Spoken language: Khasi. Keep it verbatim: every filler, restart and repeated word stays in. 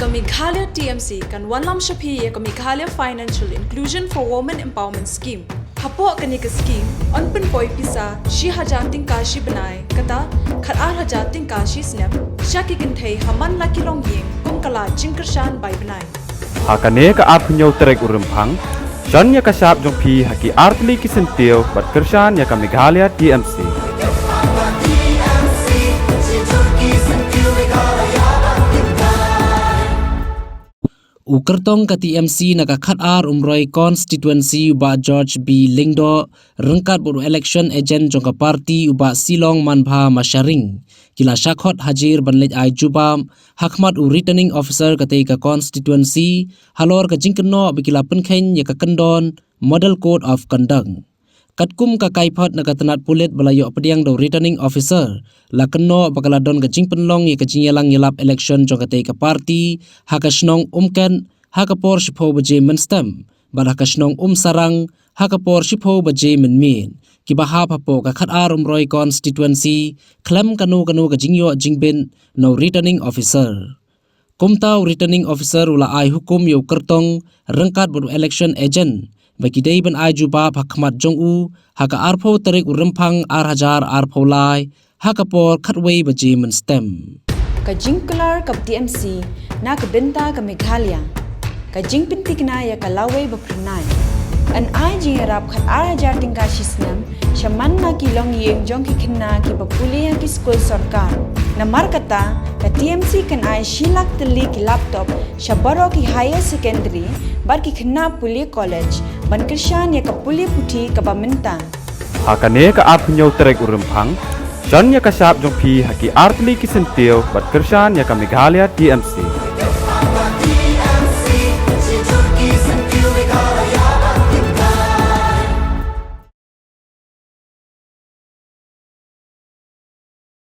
Meghalaya T M C kan wanlam sha phi ïa ka Meghalaya Financial Inclusion for Women Empowerment Scheme. Hapoh kane ka scheme, yn pynpoi pisa shi hajar tyngka shi bnai, kata khat ar hajar tyngka shi snem, sha ki kynthei ha man la ki longïing kum ka lad jingkyrshan bai bnai. Ha kane ka arphew hynñiew tarik u Rymphang, shon ïa ka shap jong phi ha ki artylli ki syntiew bad kyrshan ïa ka Meghalaya T M C. U kyrtong ka T M C na ka khat ar Umroi constituency u Bah George B Lyngdoh, ryngkat bad u election agent jong ka party u Bah Silong Manbha Masharing, ki la shah khot hajir ban leit ai jubab ha khmat u returning officer katei ka constituency, halor ka jingkynnoh ba ki la pynkheiñ ïa ka kyndon Model Code of Conduct. Katkum ka kaiphod na ka tnat pulit ba la ïoh pdiang da u returning officer, la kynnoh ba ka la don ka jingpynlong ïa ka jingïalang ïalap election jong katei ka party ha ka shnong Umkent ha ka por shiphew baje mynstep, bad ha ka shnong Umsarang ha ka por shiphew baje mynmiet, kiba hap hapoh ka khat ar Umroi constituency, khlem kano kano ka jingïoh jingbit na u returning officer. Kumta u returning officer u la ai hukum ïa u kyrtong ryngkat bad u election agent ba ki dei ban ai jubab ha khmat jong u ha ka arphew tarik u Rymphang ar hajar arphew lai ha ka por khatwei baje mynstep. Ka jingkular ka T M C na ka bynta ka Meghalaya. Ka jingpynthikna ïa ka lawei ba phyrnai. Yn ai jingïarap khat ar hajar tyngka shi snem sha man la ki longïing jong ki khynnah kiba pule ha ki skul sorkar. Namar kata, ka T M C kan ai shi lak tylli ki laptop sha baroh ki higher secondary bad ki khynnah pule college ban kyrshan ïa ka pule puthi kaba mynta. Ha kane ka arphew hynñiew tarik u Rymphang, shon ïa ka shap jong phi ha ki artylli ki syntiew bad kyrshan ïa ka Meghalaya T M C.